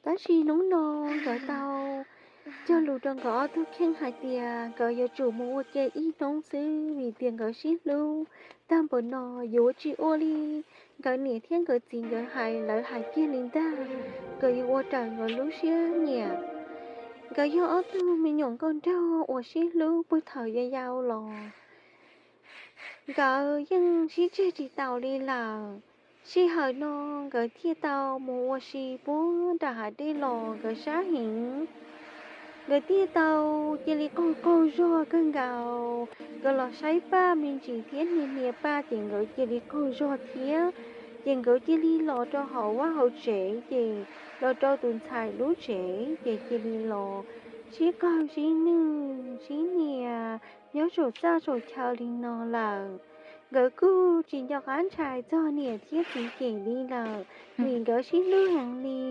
Tab sis hnub no nkawd tau cog lus rau nkawd ob tug kheej hais tias nkawd yuav tsum mus ua ke ib hnub xwb vim tias nkawd sib hlub tag npaum no yuav tsis ua li nkawd niam thiab nkawd txiv nkawd hais, lawv hais kiag li ntag, nkawd yuav ua raws nkawd lub siab nyiam. Nkawd yog ob tug me nyuam nkauj nraug uas sib hlub puag thaum yau yau los nkawd yeej sib tseg tsis taus li lawm. Sij hawm no nkawd thiaj tau mus ua si puag nram hav dej los nkawd sab heev. Nkawd thiaj tau cia li qaug qaug zog kawg nkaus. Nkawd los saib Paj me ntsis thiab hnia hnia Paj ces nkawd cia li qaug zog thiab. Ces nkawd cia li los rau hauv vaj hauv tsev, ces los rau tus ntxhais lub tsev ces cia li los sib qawg sib nwj sib hnia nyob saum txaj saum chaw li no lawm. Nkawd kuj tsis nco qab ntshai txog niam thiab txiv cem li lawm, vim nkawd sib hlub heev li.